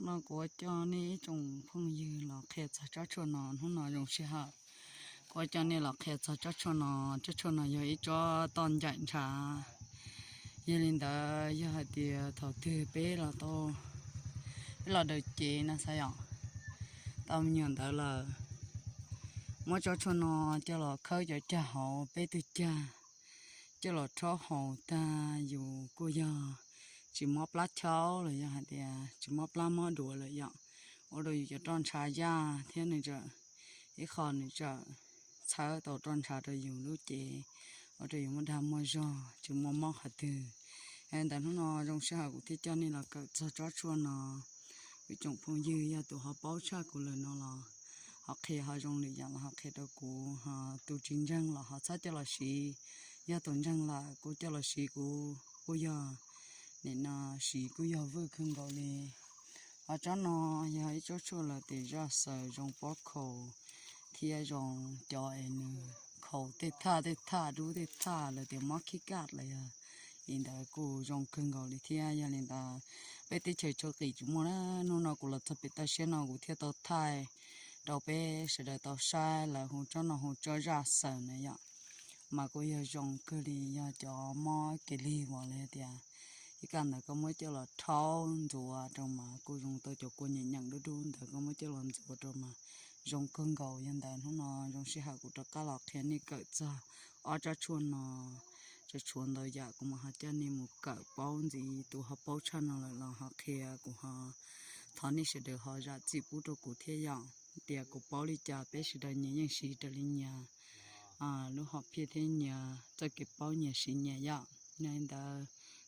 No kuv coj nej ib tsoom phooj ywg los qhia txog tsob tshuaj no hnub no zoo sij hawm. Kuv coj nej los qhia txog tsob tshuaj no. Tsob tshuaj no yog ib tsob toj ncaim ntshav. Yog li ntawd yog hais tias thaum twg peb los tau, peb los daws cev no xav yom, tau me nyuam ntawd lawm, muab tsob tshuaj no coj los khawb cov cag hauv peb tug cag, coj los rhaub haus tag yus kuj yog tsis mob plab chaub los yog hais tias tsis mob plab mob duav lawm yom, ua rau yus cov roj ntsha yaj thiab nws txawm, ib qho nws txawm txhawb tau roj ntsha rau yus lub cev, ua rau yus muaj dag muaj zog tsis muaj mob qhov twg. Ntawm hnub no zoo sij hawm kuv thiaj coj nej los kawm txog tsob tshuaj no. Ib tsoom phooj ywg yog tus ho paub tshaj kuv lawm no los ho qhia ho zoo lwm yam los ho qhia rau kuv, ho tus tsis ntseeg los ho txhob coj los siv. Yog tus ntseeg lawm kuj coj los siv, kuv kuj yog nim no siv kuj yog vwj kawg nkaus li. Ho tsob no yog ib tsob tshuaj lawv tias zaj xaws zoo pob khaus thiab zoo cov es nws khaus tej thaj tej thaj dub tej thaj lawv tias mob khib kaj los yog li ntawd kuj zoo kawg nkaus li thiab. Yog li ntawd peb teb chaws Tsuas Qis tsis muaj na, hnub no kuv los txog pem toj siab no kuv thiaj tau thaij rau peb sawv daws tau saib, lawv hu tsob no hu tsob zaj xaws na yom. Mas kuj yog zoo kawg li, yog cov mob kev lig uas lawv tias ib kaj ntawd koj muab coj los rhaub ntxuav rau mas kuj zoo tau cov kua nyeem nyeem dub dub ntawd koj muab coj los ntxuav rau mas zoo kawg nkaus. Yog ntawd hnub no zoo sij hawm kuv rov qab los qhia nej kawm txog ob tsob tshuaj no. Tsuas tshuav ntau yam kuv mam ho coj nej mus kawm paub ntxiv, tus ho paub tshaj no lawm los ho qhia kuv ho thov nej sawv daws ho zam txim pub rau kuv thiab yom. Tias kuv paub li cas peb sawv daws nyias yeej siv raws li nyias lub hom phiaj thiab nyias txoj kev paub nyias siv nyias yom. Yog li ntawd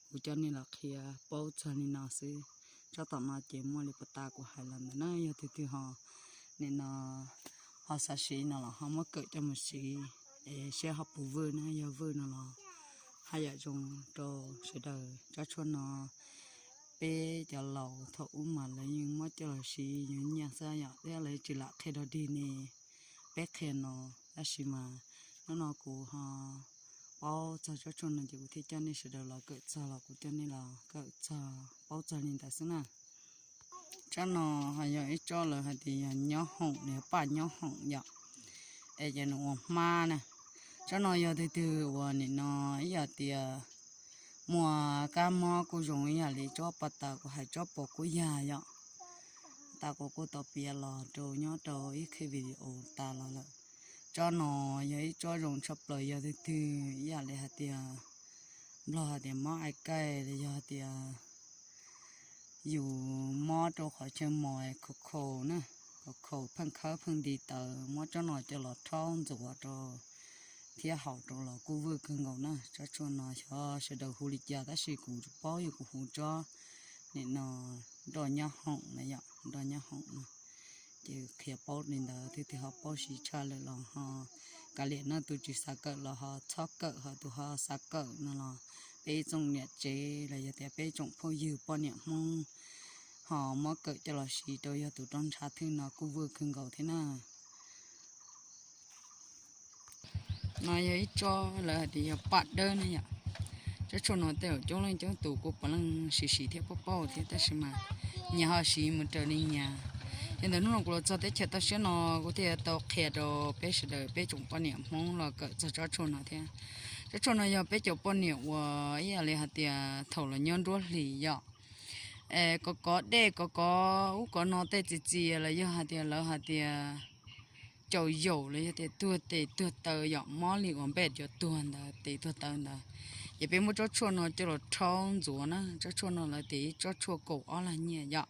kuv coj nej los qhia paub txog li no xwb. Tsob tom no ces muaj li puas tas kuv hais los ntawd na, yog twg twg ho nim no ho xav siv no los ho muab kawm coj mus siv es seb ho puas vwj na, yog vwj no los haj yam zoo rau sawv daws. Tsob tshuaj no peb cov laus thaum ub mas lawv yeej muab coj los siv yuav nyiaj xwb yom, thiab lawv tsis lam qhia dog dig ne, peb qhia no. Tab sis mas hnub no kuv ho paub txog tsob tshuaj no ces kuv thiaj coj nej sawv daws los kawm txog los kuv coj nej los kawm txog paub txog li ntawd xwb na. Tsob no ho yog ib tsob lawv hais tias yog nyob hoom, yog paj nyob hoom yom, es ces nws ua hmab na. Tsob no yog twg twg uas nim no ib yam tias muaj kab mob kuj zoo ib yam li tsob pas tas kuv hais tsob pos kuj yag yom. Tas kuv kuj tau piav los rau nyob rau ib qhib video tas los lawm. Tsob no yog ib tsob zoo tshaj plaws yog twg twg ib yam li hais tias nplog hais tias mob ai kaij los yog hais tias yus mob rau qhov chaw mos khaus khaus na, khaus khaus pheej khawb pheej nti tawv, muab tsob no coj los rhaub ntxuav rau thiab haus rau los kuj vwj kawg nkaus na. Tsob tshuaj no xyov sawv daws hu li cas tab sis kuv paub yog kuv hu tsob nim no nroj nyob hoom na yom, nroj nyob hoom no. Ces qhia paub li ntawd, twg twg ho paub siv tshaj lawm los ho kav liam no, tus tsis xav kawm los ho txhob kawm, ho tus ho xav kawm no los peb ib tsoom niam tsev los yog tias peb tsoom phooj ywg poj niam Hmoob ho muab kawm coj los siv rau yog tus roj ntsha thwj no kuj vwj kawg nkaus thiab na. No yog ib tsob lawv hais tias yog paj dawb na yom. Tsob tshuaj no tej zaum coob leej coob tus kuj puav leej siv siv thiab paub paub thiab tab sis mas nyias ho siv mus raws li nyias. Yog ntawm hnub no kuv los txog teb chaws toj siab no kuv thiaj tau qhia rau peb sawv daws peb tsoom poj niam Hmoob los kawm txog tsob tshuaj no thiab. Tsob tshuaj no yog peb cov poj niam uas ib yam li hais tias thaum los nyob nruab hlis yom, es kov kov dej kov kov ub kov no tej txias txias los yog hais tias lawv hais tias caum yaum los yog tias tuag tes tuag taw yom, mob li uas npej cov tuag ntawd tes tuag taw ntawd, ces peb muab tsob tshuaj no coj los rhaub ntxuav na. Tsob tshuaj no lawv tias ib tsob tshuaj kaum ob lag nyiaj yom.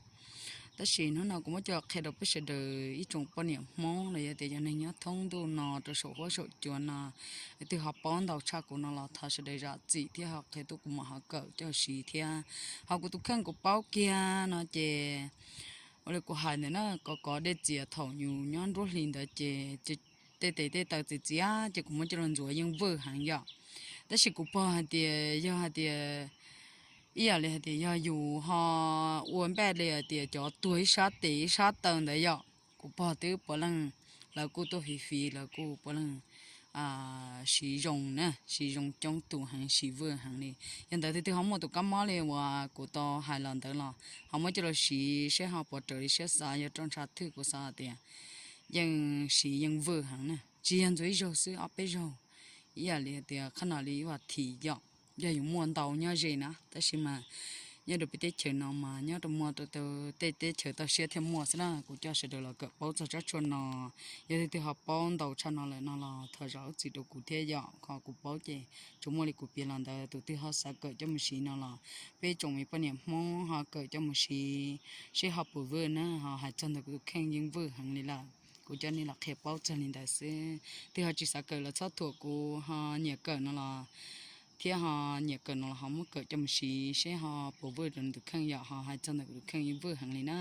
Tab sis hnub no kuv muab coj los qhia rau peb sawv daws ib tsoom poj niam Hmoob los yog tias yog neeg nyob thoob ntuj no rau saum huab saum cua no, leej twg ho paub ntau tshaj kuv no los thov sawv daws zam txim thiab ho qhia tuaj kuv mam ho kawm coj siv thiab. Ho kuv tus kheej kuv paub kiag no ces ua li kuv hais ntawd na, kov kov dej txias thaum yus nyob nruab hlis ntawd ces tej tes tej taw txias txias ces kuv muab coj los ntxuav yeej vwj heev yom. Tab sis kuv pog hais tias yog hais tias ib yam li hais tias yog yus ho ua npej li hais tias cov tuag ib sab tes ib sab taw ntawd yom, kuv pog twb puav leej, lawv kuj tuaj fiv fiv, lawv kuj puav leej siv zoo na, siv zoo coob tus heev, siv vwj heev li. Yog ntawd tus twg ho muaj tus kab mob li uas kuv tau hais los ntawd los ho muab coj los siv seb ho puas raws li siab xav. Yog roj ntsha thwj kuv xav hais tias yeej siv yeej vwj heev na, tsis yog ntxuav ib zaug xwb, ob peb zaug, ib yam li hais tias qhov no li ib vas thiv yom. Yog yus muaj ntau nyob ze na, tab sis mas nyob rau peb teb chaws no mas nyob rau muaj rau tej teb chaws toj siab thiaj muaj xwb na. Kuv coj sawv daws los kawm paub txog tsob tshuaj no. Yog leej twg ho paub ntau tshaj no lawm no los thov zam lub txim rau kuv thiab yom. Qhov kuv paub ces tsuas muaj li kuv piav los ntawd. Tus twg ho xav kawm coj mus siv no los peb tsoom me poj niam Hmoob ho kawm coj mus siv seb ho puas vwj na, ho hais txog ntawm kuv tus kheej yeej vwj heev li lawm. Kuv coj nej los qhia paub txog li ntawd xwb. Twg ho tsis xav kawm los txhob thuam kuv, ho nyiam kawm no los thiab ho nyiam kawm no los ho muab kawm coj mus siv seb ho puas vwj rau nws tus kheej yom. Ho hais txog ntawm kuv tus kheej yeej vwj heev li na.